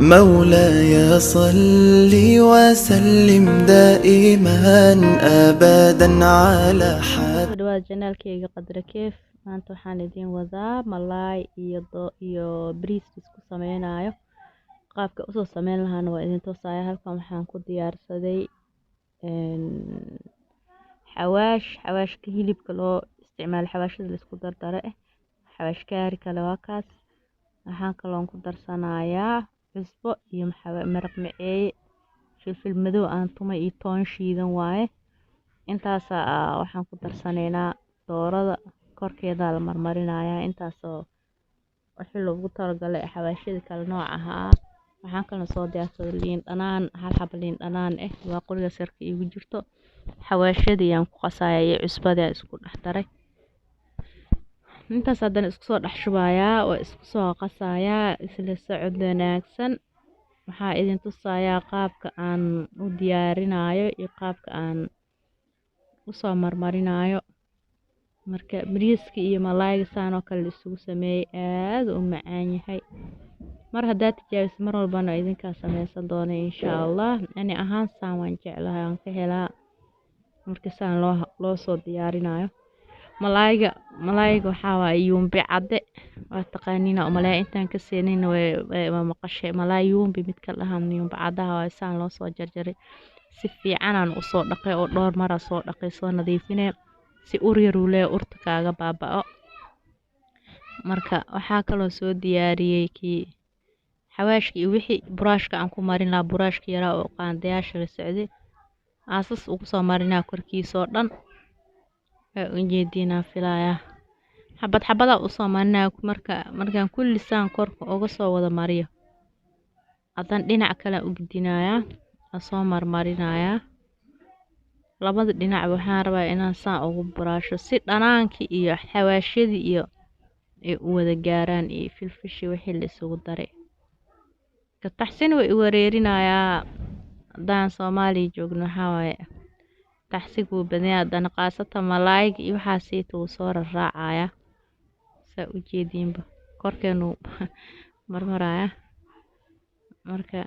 مولاي صل وسلم دائما أبدا على حبيبك. Soo dhawaada channelkayga Qadra Keef. Maanta waxaan idiin wadaa malaay iyo iyo bariis isku sameynayo. Qaabka usoo sameyn lahaana waa idin tusaya. Halkan waxaan ku diyaarsaday xawaash, xawaashka hilibka loo isticmaalo, xawaashada la isku dardaro eh, xawaash kaari kale waa kaas. Waxaan kaloon ku darsanayaa cusbo iyo maraq maceeye, filfil madow aan tumay iyo toon shiidan waaye. Intaasa waxaan ku darsanaynaa doorada korkeeda la marmarinayaa. Intaasoo wixii loogu talagalay xawaashyada kala nooc ahaa. Waxaan kaloo soo diyaarsaday liin dhanaan, hal xabo liin dhanaan eh waa qoriga sarka iigu jirto. Xawaashyadii ayaan ku qasaya iyo cusbadii aan isku dhex daray. Intaas haddana isku soo dhex shubayaa, waa isku soo qasayaa. Isla socod wanaagsan. Waxaa idin tusayaa qaabka aan u diyaarinayo iyo qaabka aan usoo marmarinayo. Marka bariiska iyo malaayga saan oo kale la isugu sameeyey aad u macaan yahay. Mar haddaad tijaabiso, mar walbana idinkaa sameysan doona, insha Allah. Ani ahaan saan waan jeclahay, waan ka helaa marka saan loo soo diyaarinayo malaayga. Malaayga waxaa waaye yumbi cadde, waa taqaaniina umaleeya. Intaan ka seenina waa maqashay malaay yumbi midka dhahan, yumbi caddaha waaye. Saan loo soo jarjaray, si fiicanaan usoo dhaqay oo dhowr maraa soo dhaqay, soo nadiifinay si ur yar uu leeyahay urta kaaga baaba'o. Marka waxaa kaloo soo diyaariyey kii xawaashka iyo wixii buraashka aan ku marin lahaa, buraashka yaraa oo qaandayaasha la socday aasas ugu soo marinaa korkiisa oo dhan. Waa ujeediinaa filayaa. Xabad xabadaa usoo marinaya. Marka markaan kulli saan korka uga soo wada mariyo, haddana dhinac kale u gudinayaa, aan soo marmarinayaa labada dhinac. Waxaan rabaa inaan saan ugu buraasho si dhanaankii iyo xawaashyadii iyo ay u wada gaaraan iyo filfishii wixii la isugu daray. Ka taxsina way i wareerinayaa. Haddaan Soomaaliya joogno, waxaa waaye taxsigu wuu badan yahay, haddana khaasatan malaayga iyo waxaasiita wuu soo raraacayaa. Saa u jeediinba korkeenu marmaraya. Marka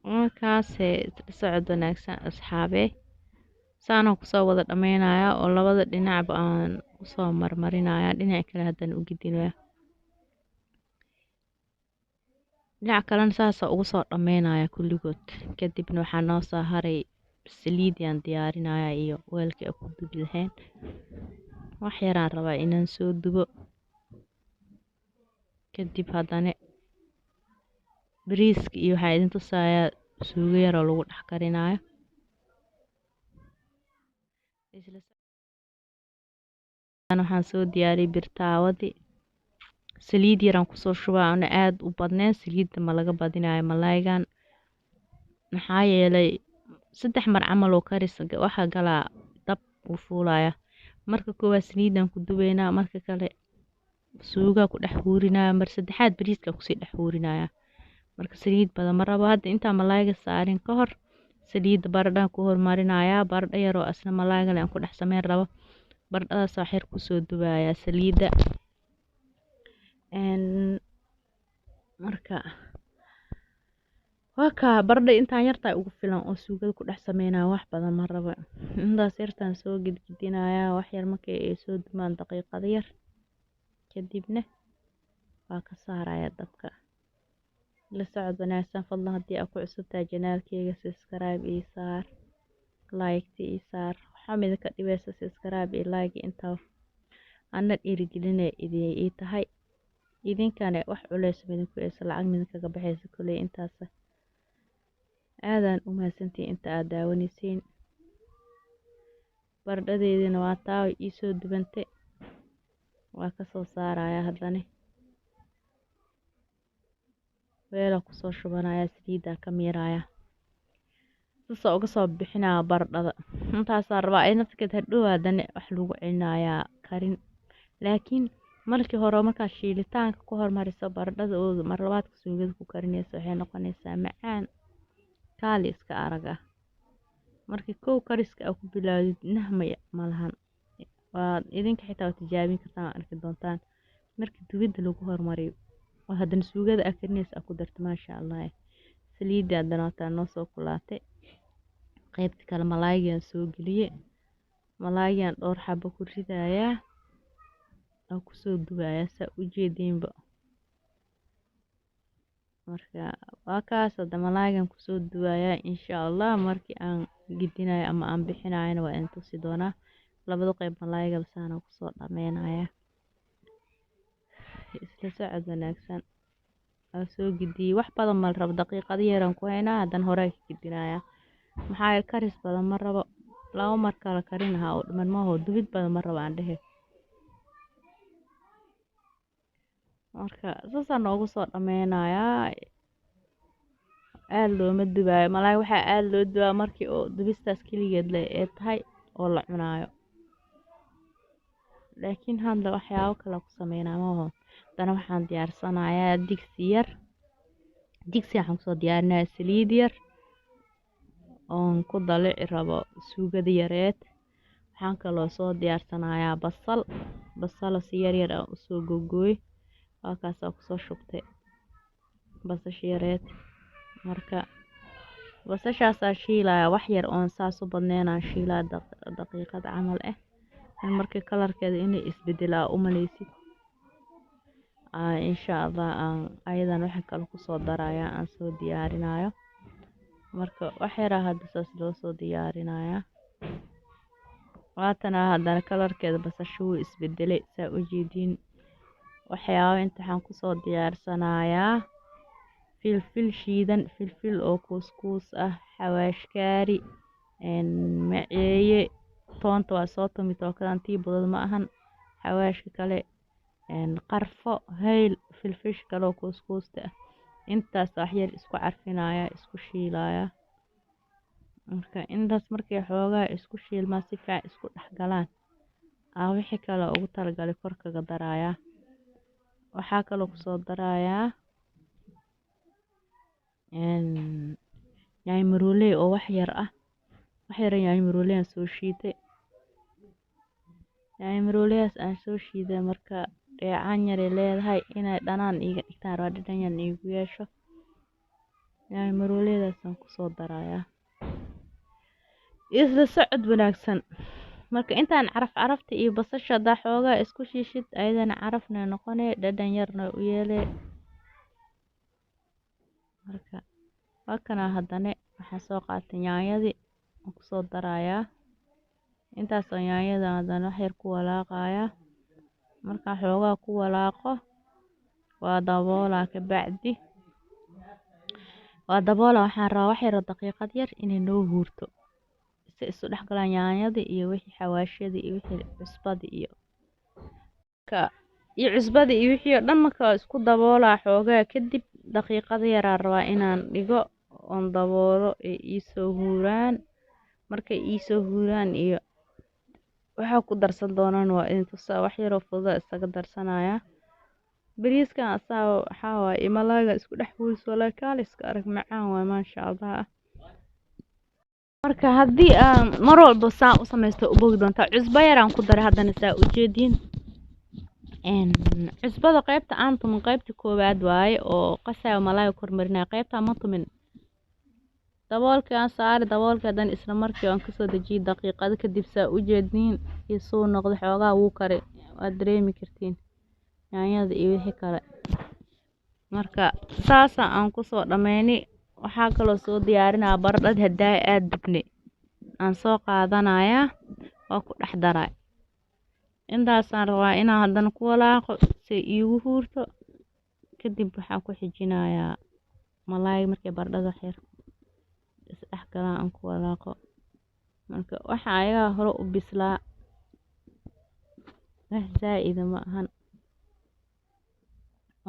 markaasee socod wanaagsan, asxaabee. Saanaan kusoo wada dhameynayaa oo labada dhinacba aan usoo marmarinayaa. Dhinac kale haddana u gedinayaa, dhinac kalena saasa ugu soo dhameynayaa kulligood. Kadibna waxaa noo soo haray saliidii aan diyaarinayaa iyo weelkii aan ku dubi lahayn. Wax yaraan rabaa inaan soo dubo. Kadib haddana bariiska iyo waxaa idin tusayaa suugo yar oo lagu dhex karinayo. Waxaan soo diyaariyey birtaawadii, saliid yaraan kusoo shubaa oona aad u badnayn. Saliidda ma laga badinayo malaaygan, maxaa yeelay 3 mar camal oo karis waxaa galaa dab uu fuulaya. Marka koowaad saliidaan ku dubaynaa, marka kale suugaa ku dhex huurinaya, mar saddexaad bariiska kusii dhex huurinaya. Marka saliid badan ma rabo. Hadda intaan malaayga saarin ka hor, saliidda baradhaan ku hormarinayaa. Baradho yar oo asna malaayga leh aan ku dhex sameyn rabo, baradhadaas wax yar kusoo dubayaa saliidda. Marka waa kaa baradho intaan yartahay ugu filan oo suugada ku dhex sameynaya, wax badan ma rabo. Intaas yartaan soo gedgedinayaa wax yar. Markay ay soo dumaan daqiiqado yar kadibna waa ka saaraya dabka. La socod wanaagsan. Fadlan haddii aad ku cusub tahay channelkayga, subscribe ii saar, like ii saar. Waxaa midinka dhibaysa subscribe iyo like intaa ana dhiirigelinay idin ii tahay. Idinkana wax culeys midinku eysa, lacag midinkaga baxaysa kuley intaas. Aadaan u mahadsantihiin inta aad daawanaysiin. Baradhadeydina waa taa, way ii soo dubantay, waa ka soo saarayaa. Haddana weelaa kusoo shubanaya, saliiddaa ka miiraya, sasoo uga soo bixinaya baradhada. Intaasaa rabaa ay nafskeed hadhow haddana wax lagu celinayaa karin, laakiin markii hore markaa shiilitaanka ku hormariso baradhada oo mar labaadka suugada ku karinayso, waxay noqonaysaa macaan kaali iska arag ah. Markii kow kariska aa ku bilaawdid, nahma malahan. Waa idinka xitaa waa tijaabin kartaan, waa arki doontaan. Markii dubidda lagu hormariyo Oo haddana suugada aa karinaysa aa ku darto, maasha Allah. Saliidda haddana wataa noo soo kulaatay. Qaybta kale malaaygaan soo geliyey. Malaaygaan dhowr xabo ku ridayaa oo kusoo dubayaa, saa u jeediinba. Marka waa kaas, hadda malaaygan kusoo dubayaa. Insha Allah markii aan gedinayo ama aan bixinayona waa idin tusi doonaa. Labada qayb malaayga saana kusoo dhameynaya. Isla socod wanaagsan. Waa soo gediyey, wax badan ma la rabo, daqiiqado yaraan ku haynaa, haddana hore ka gedinayaa. Maxaa yeele karis badan ma rabo, laba mar kala karin lahaa oo dhiman maaho, dubid badan ma rabo aan dhehe. Marka saasaa noogu soo dhameynayaa. Aada looma dubaayo malaay, waxaa aada loo dubaa markii oo dubistaas keligeed leh ee tahay oo la cunaayo, laakiin hadda waxyaabo kale ku sameynaa maaho. Haddana waxaan diyaarsanayaa digsi yar. Digsi waxaan kusoo diyaarinayaa saliid yar oon ku dalici rabo suugada yareed. Waxaan kaloo soo diyaarsanayaa basal, basalo si yar yar aan usoo googooy. Waa kaasaa kusoo shubtay basasha yareed. Marka basashaasaa shiilaya wax yar oon saas u badneynaan shiilaya, daqiiqad camal ah, in markii kalarkeeda inay isbedelaa u maleysid. Insha Allah aan ayadan waxa kale kusoo daraya aan soo diyaarinayo. Marka wax yaraa hadda saas loo soo diyaarinaya. Waatana haddana kalarkeeda basasha wuu isbedelay, saa u jeediin. Waxyaabo inta waxaan kusoo diyaarsanayaa filfil shiidan, filfil oo kuuskuus ah, xawaash kaari, maceeye, toonta waa soo tumi tookadan, tii budad ma ahan, xawaashka kale, qarfo, hayl, filfisha kale oo kuuskuusta ah. Intaas wax yar isku carfinaya, isku shiilaya. Marka intaas markay xoogaa isku shiilmaan, si fiican isku dhex galaan, aa wixii kale ugu talagalay kor kaga darayaa. Waxaa kaloo kusoo darayaa yaanyo marooley oo wax yar ah, wax yar yaanyo marooley aan soo shiiday. Yaanyo marooleydaas aan soo shiiday marka dheecaan yaray leedahay, inay dhanaan iiga dhigtaan rabaa, dhadhan yar iigu yeesho. Yaanyo marooleydaasaan kusoo darayaa. Isla socod wanaagsan. Marka intaan caraf carafta iyo basasha haddaa xoogaa isku shiishid, ayadana carafna noqonee, dhadhan yarna u yeelee. Marka waa kana, haddana waxaan soo qaatay yaanyadii, waan kusoo darayaa. Intaasoo yaanyada haddana wax yar ku walaaqayaa. Markaan xoogaa ku walaaqo waa daboolaa. Kabacdi waa daboolaa. Waxaan rabaa wax yar oo daqiiqad yar inay noo huurto, si isu dhex galaan yaanyadii iyo wixii xawaashyadii iyo wixii cusbadii iyo cusbadii iyo wixii oo dhan. Marka waa isku daboolaa xoogaa kadib, daqiiqado yaraa rabaa inaan dhigo oon daboolo ee iisoo huuraan. Markay iisoo huuraan iyo waxaa ku darsan doonaan waa idin tusaa. Wax yaroo fududa isaga darsanaya. Bariiskan asaa waxaa waaye malaayga isku dhex huuriso, walaahi kaaliska arag macaan waay, maasha Allah. Marka haddii aan mar walba saan u samaysto u bogi doontaa. Cusbo yaraan ku daray haddana, saa u jeediin. Cusbada qaybta aan tumin qaybta koowaad waaye oo qasayo malaayga kormarinaya, qaybta ma tumin. Daboolkii aan saaray, daboolkii haddana isla markii aan kasoo dejiyey daqiiqado kadib, saa u jeediin iyo suu noqday. Xoogaa wuu karay, waad dareemi kartiin yaanyada iyo wixii kale. Marka saasa aan kusoo dhameynay. Waxaa kaloo soo diyaarinaya baradhada hadaaya aada dubnay, aan soo qaadanayaa, waa ku dhex daray. Intaasaan rabaa inaan haddana ku walaaqo si iigu huurto. Kadib waxaan ku xijinayaa malaay. Markay baradhada wax yar isdhex galaan aan ku walaaqo. Marka waxa ayagaa hore u bislaa, wax zaa'ida ma ahan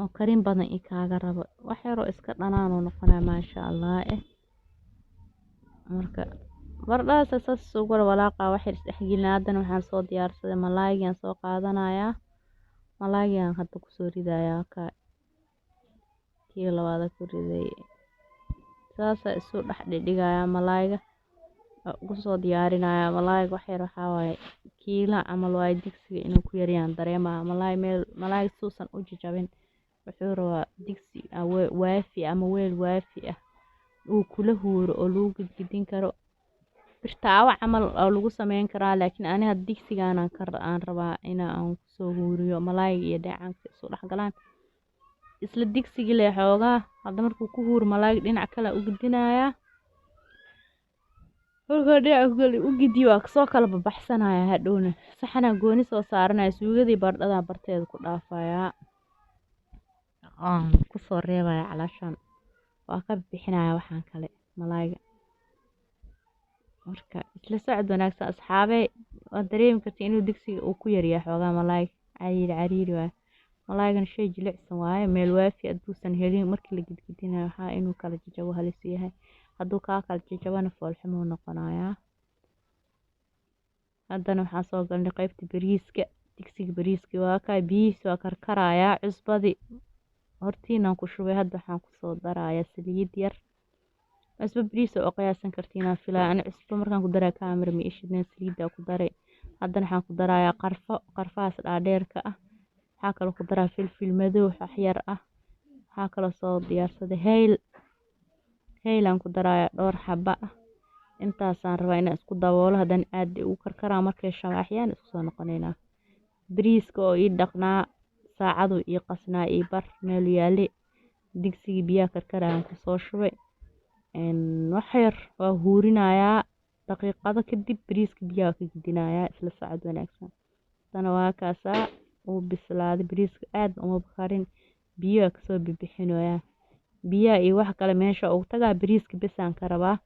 oo karin badan i kaaga rabo, wax yaroo iska dhanaan uu noqonaya, maasha Allah. Marka baradhadaas saas isugu walaaqa, wax yar isdhex gelinaa. Haddana waxaan soo diyaarsaday malaaygaan, soo qaadanayaa malaaygaan, hadda kusoo ridayaa. Ka kii labaad ku riday, saasaa isu dhex dhigdhigayaa malaayga ugu soo diyaarinayaa. Malaayga wax yar waxaa waaye kiila camal waaye, digsiga inuu ku yaryaan dareemaya. Malaay meel malaayga suusan u jajabin. Wuxuu rabaa digsi waafi ama weel waafi ah uu kula huuro oo lagu gidgidin karo. Birtaawo camal oo lagu sameyn karaa, laakiin ani hadda digsigaan aan rabaa in aan kusoo huuriyo malaayga iyo dheecaanka isu dhex galaan. Isla digsigii lee xoogaa hadda markuu ku huuro malaayga, dhinac kale u gidinayaa. Markuu dhinaca kale u gidiyo, waa kasoo kala babaxsanaya. Hadhowna saxanaa gooni soo saaranaya, suugadii baradhada barteeda ku dhaafayaa, aan kusoo reebaya calaashaan, waa ka bixinaya waxaan kale malaayga. Marka isla socod wanaagsan, asxaabey. Waad dareemi karta inuu digsiga uu ku yaryahay xoogaa malaayga, cariiri cariiri waaye. Malaaygana shay jilicsan waaye, meel waafi hadduusan helin markii la gidgidinayo, waxaa inuu kala jajabo halis yahay. Hadduu kaa kala jajabana, foolxumuu noqonayaa. Haddana waxaan soo galnay qaybta bariiska. Digsiga bariiska waa kaa, biyihiisa waa karkarayaa. Cusbadii hortiinaan ku shubay. Hadda waxaan kusoo darayaa saliid yar. Cusbo bariis oo qiyaasan kartiin aan filaya. Ani cusbo markaan ku daraa kaamira ma ishidneen, saliiddaa ku daray. Haddana waxaan ku darayaa qarfo, qarfahaas dhaadheerka ah. Waxaa kaloo ku daraa filfil madow wax yar ah. Waxaa kaloo soo diyaarsaday hayl, haylaan ku darayaa dhowr xaba ah. Intaasaan rabaa inaan isku daboolo. Haddana aad ugu karkaraa, markay shawaaxyaan isku soo noqonaynaa. Bariiska oo ii dhaqnaa, saacadu ii qasnaa ii bar meel yaale, digsigii biyaha karkarayaan kusoo shubay. Wax yar waa huurinayaa, daqiiqado kadib bariiska biyaha ka gidinayaa. Isla socod wanaagsan. Tana waa kaasaa, uu bislaaday bariiska, aad uma karin, biyaha kasoo bibixinayaa. Biyaha iyo wax kale meesha ugu tagaa, bariiska besaan ka rabaa.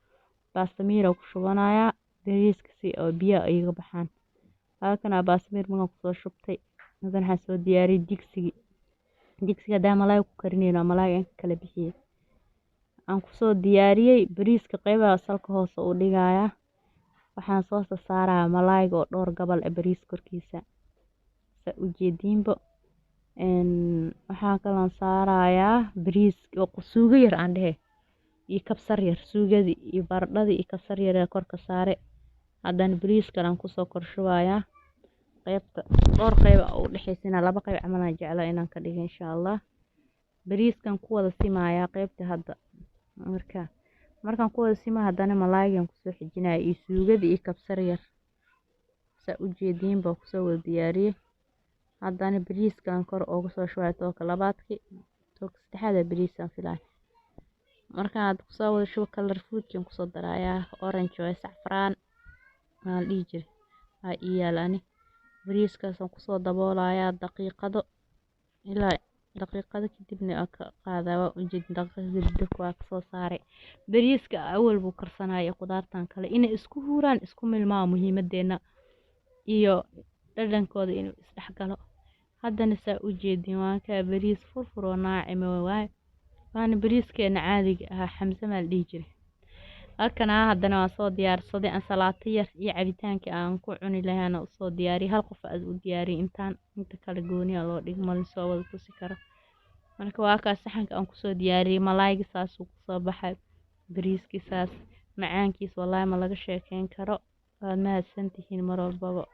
Baastamiira ku shubanayaa bariiska si oo biyaha iga baxaan. Halkanaa baastamiir markaan kusoo shubtay, haddana waxaan soo diyaariyey digsigii. Digsiga haddaa malaay ku karinayno, malaay aan ka kala bixiyey, aan kusoo diyaariyey bariiska. Qeybaha salka hoose u dhigayaa, waxaan soo saarayaa malaayga oo dhowr gabal ah bariis korkiisa, saa ujeediinbo. Waxaa kaloon saarayaa bariis oo suugo yar aan dhehe iyo kabsar yar. Suugadii iyo baradhadii iyo kabsar yar ee korka saare. Haddana bariis kale aan kusoo kor shubayaa. Qeybta dhowr qeyb u dhexaysina, laba qeyb camal aan jeclaa inaan ka dhigo, insha Allah. Bariiskan ku wada simayaa qeybta hadda. Marka markaan ku wada sima, haddana malaaygan kusoo xijinaya iyo suugadii iyo kabsar yar, saa ujeediin baa kusoo wada diyaariyey. Haddana bariiskan kor ooga soo shubaya, tooka labaadki, tooka saddexaad bariisaan filaya. Markaan hadda kusoo wada shubo, color foodkan kusoo darayaa, orange waaye, sacfraan maa la dhihi jiray aa ii yaala ani. Bariiskaasaan kusoo daboolayaa daqiiqado, ilaa daqiiqado kadibna waa ka qaadaa. Waa ujeedin, daqiiqado kadib dabka waa kasoo saaray. Bariiska awal buu karsanaya, qudaartan kale inay isku huuraan, isku milmaan muhiimadeena iyo dhadhankooda inuu isdhexgalo. Haddana saa ujeedin, waa kaa bariis furfur oo naacima waaye, waana bariiskeena caadiga ahaa, xamse maa la dhihi jiray. Halkanaa haddana waan soo diyaarsaday ansalaato yar iyo cabitaankii aan ku cuni lahaana usoo diyaariyay. Hal qof aad u diyaariyay intaan, inta kale gooniya loo dhig, ma lasoo wada tusi karo. Marka waa kaas saxanka aan kusoo diyaariyay. Malaayga saasuu kusoo baxay, bariiskii saas, macaankiis wallaahi ma laga sheekeyn karo. Waad mahadsantihiin mar walbaba.